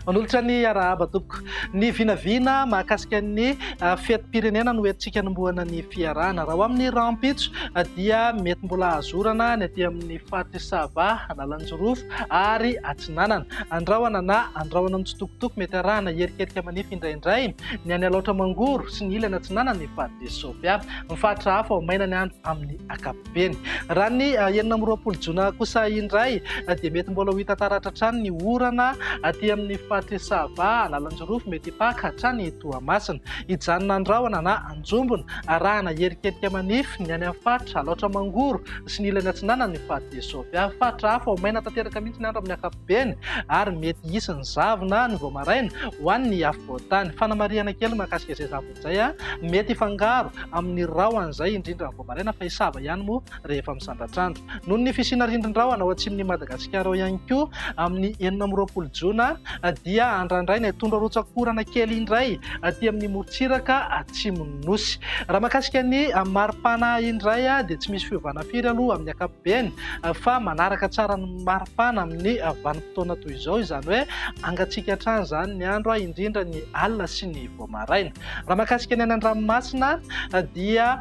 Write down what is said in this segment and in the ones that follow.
Manolotra ny arahaba tompoko. Ny vinavina mahakasika ny fetim-pirenena no entintsika hanombohana ny fiarahana. Raha ho amin'ny rahampitso dia mety mbola hahazo orana ny aty amin'ny faritr'i Sava, Analanjirofo ary Atsinanana. Andrahona na andrahona mitsitokotoko mety arahana hierikerika manify indraindray ny any Alaotra Mangoro sy ny ilany atsinanan'ny faritr'i Sofia. Ny faritra hafa ho maina ny andro amin'ny ankapobeny. Raha ny 26 jona kosa indray dia mety mbola ho hita taratra hatrany ny orana aty amin'ny faritr'i Sava, Analanjirofo, mety hipaka hatrany Toamasina. Hijanona andrahona na anjombona arahana hierikerika manify ny any amin'ny faritra Alaotra Mangoro sy ny ilany atsinanan'ny faritr'i Sofia. Faritra hafa ho maina tanteraka mihitsy ny andro amin'ny ankapobeny ary mety hisy ny zavona ny vao maraina ho an'ny afovoan-tany. Fanamarihana kely mahakasika izay zavona izay, mety hifangaro amin'ny rahona izay indrindra ny vao maraina fa hisava ihany moa rehefa misandratr'andro. Noho ny fisiana rindrin-drahona ao atsimon'i Madagasikara ao ihany koa amin'ny 26 jona dia andrandraina hitondra rotsak'orana kely indray aty amin'ny morontsiraka atsimon'ny Nosy. Raha mahakasika ny maripana indray dia tsy misy fiovana firy aloha amin'ny ankapobeny fa manaraka tsara ny maripana amin'ny vanim-potoana toy izao, izany hoe hangatsiaka hatrany izany ny andro indrindra ny alina sy ny vao maraina. Raha mahakasika ny any an-dranomasina dia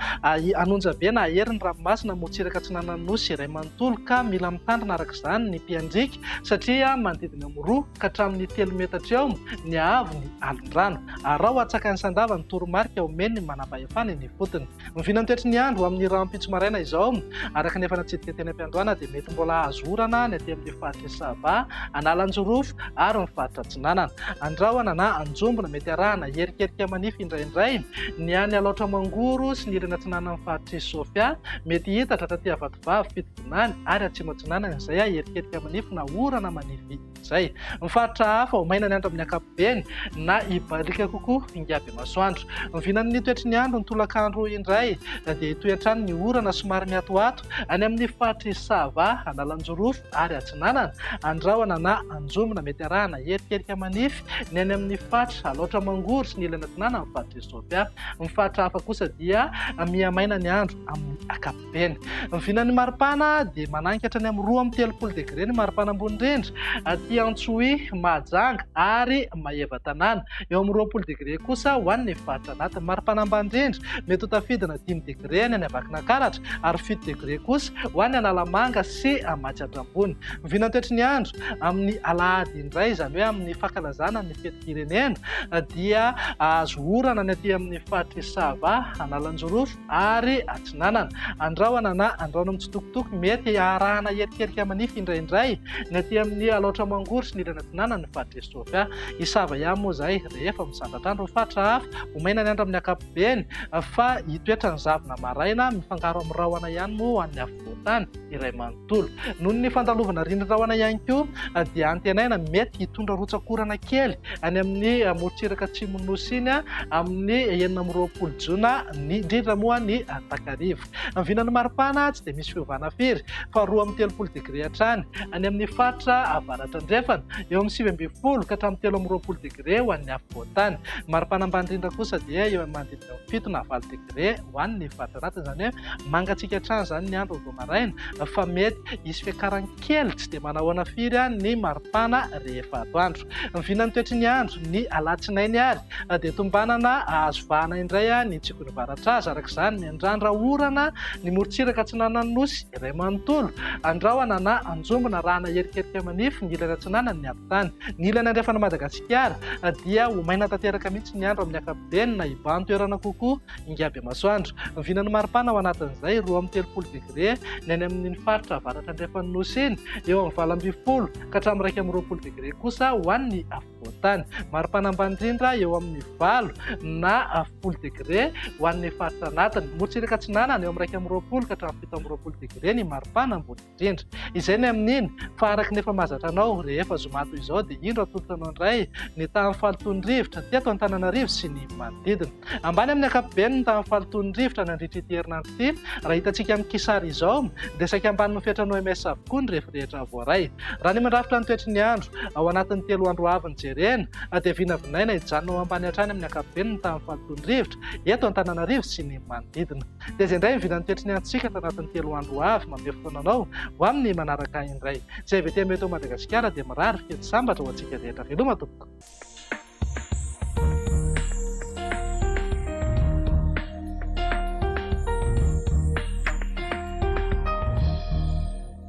hanonja be na hahery ny ranomasina morontsiraka atsinanan'ny Nosy iray manontolo ka mila mitandrina araka izany ny mpiandriaka satria manodidina amin'ny 2 ka hatramin'ny 3 metatra eo ny haavon'ny alon-drano. Araho hatsaka ny sandava ny toromarika omen'ny manampahefana eny ifotony. Ny vinantoetry ny andro amin'ny rahampitso maraina izao, araka ny efa natsidika teny am-piandohana dia mety mbola hahazo orana ny aty amin'ny faritr'i Sava, Analanjirofo ary ny faritra Atsinanana. Andrahona na anjombona mety arahana hierikerika manify indraindray ny any Alaotra Mangoro sy ny ilany atsinanan'ny faritr'i Sofia. Mety hiitatra hatraty Vatovavy, Fitovinany ary Atsimo Atsinanana izay hierikerika manify na orana manify. Izay. Ny faritra hafa ho maina ny andro amin'ny ankapobeny na hibaliaka kokoa ingaby masoandro. Ny vinan'ny toetry ny andro ny tolakandro indray dia hitohy hatrany ny orana somary miatoato any amin'ny faritr'i Sava, Analanjirofo ary Atsinanana. Andrahona na anjombona mety arahana hierikerika manify ny any amin'ny faritra Alaotra Mangoro sy ny ilany atsinanan'ny faritr'i Sofia. Ny faritra hafa kosa dia mihamaina ny andro amin'ny ankapobeny. Beny. Ny vinan'ny maripana dia mananika hatrany amin'ny 32 degre ny maripana ambony indrindra aty Antsohihy, Mahajanga ary Maevatanàna. Eo amin'ny 20 degre kosa ho an'ny faritra anatiny. Maripana ambany indrindra mety ho tafidina 5 degre any any Vakinankaratra ary 7 degre kosa ho an'ny Analamanga sy Matsiatra Ambony. Ny vinantoetry ny andro amin'ny alahady indray, izany hoe amin'ny fankalazana ny fetim-pirenena dia azo orana ny aty amin'ny faritr'i Sava, Analanjirofo, ary atsinanana. Andrahona na andrahona mitsitokotoko mety arahana hierikerika manify indraindray ny aty amin'ny Alaotra Mangoro sy ny ilany atsinanan'ny faritr'i Sofia. I Sava ihany moa izay rehefa misandratra andro ny faritra hafa ho maina ny andro amin'ny ankapobeny fa hitoetra ny zavona maraina mifangaro amin'ny rahona ihany moa ho an'ny afovoan-tany iray manontolo. Noho ny fandalovana rindrin-drahona ihany koa dia antenaina mety hitondra rotsak'orana kely any amin'ny morontsiraka atsimon'ny Nosy iny amin'ny 26 jona, indrindra moa ny takariva. Ny vinan'ny maripana tsy dia misy fiovana firy fa 32 degre hatrany any amin'ny faritra avaratra andrefana, eo amin'ny 19 ka hatramin'ny 23 degre ho an'ny afovoan-tany. Ny maripana ambany indrindra kosa dia eo amin'ny manodidina ny 7 na 8 degre ho an'ny faritra anatiny, izany hoe mangatsiaka hatrany izany ny andro vao maraina fa mety hisy fiakarany kely tsy dia manahoana firy ny maripana rehefa atoandro. Ny vinan'ny toetry ny andro ny alatsinainy ary dia tombanana hahazo vahana indray ny tsikon'ny varatraza, araka izany miandrandra orana ny morontsiraka atsinanan'ny Nosy iray manontolo, andrahona na anjombona arahana hierikerika manify ny ilany atsinanan'ny habotany. Ny ilany andrefan'i Madagasikara dia ho maina tanteraka mihitsy ny andro amin'ny ankapobeny na hibahan-toerana kokoa ingaby masoandro. Ny vinan'ny maripana ao anatin'izay, 32 degre ny any amin'iny faritra avaratra andrefan'ny Nosy iny, eo amin'ny 18 ka hatramin'ny 21 degre kosa ho an'ny afovoan-tany. Maripana ambany indrindra eo amin'ny 8 na 10 degre ho an'ny faritra anatiny. Morontsiraka atsinanana eo amin'ny 21 ka hatramin'ny 27 degre ny maripana ambony indrindra. Izay ny amin'iny, fa araka ny efa mahazatra anao, rehefa zoma toy izao dia indro atolotra anao indray ny tahan'ny fahalotoan'ny rivotra teto Antananarivo sy ny manodidina. Ambany amin'ny ankapobeny ny tahan'ny fahalotoan'ny rivotra nandritra ity herinandro ity. Raha hitantsika amin'ny kisary izao dia saika ambanin'ny fetran'ny OMS avokoa ny refy rehetra voaray. Raha ny mandrafitra ny toetry ny andro ao anatin'ny 3 andro ho avy no jerena dia vinavinaina hijanona ho ambany hatrany amin'ny ankapobeny ny tahan'ny fahalotoan'ny rivotra eto Antananarivo sy ny manodidina. Dia izay indray ny vinan'ny toetry ny antsika tanatin'ny 3 andro ho avy, manome fotoana anao ho amin'ny manaraka indray. Izay avy aty amin'ny eto Madagasikara dia. dia mirary fety sambatra ho antsika rehetra. Veloma tompoko.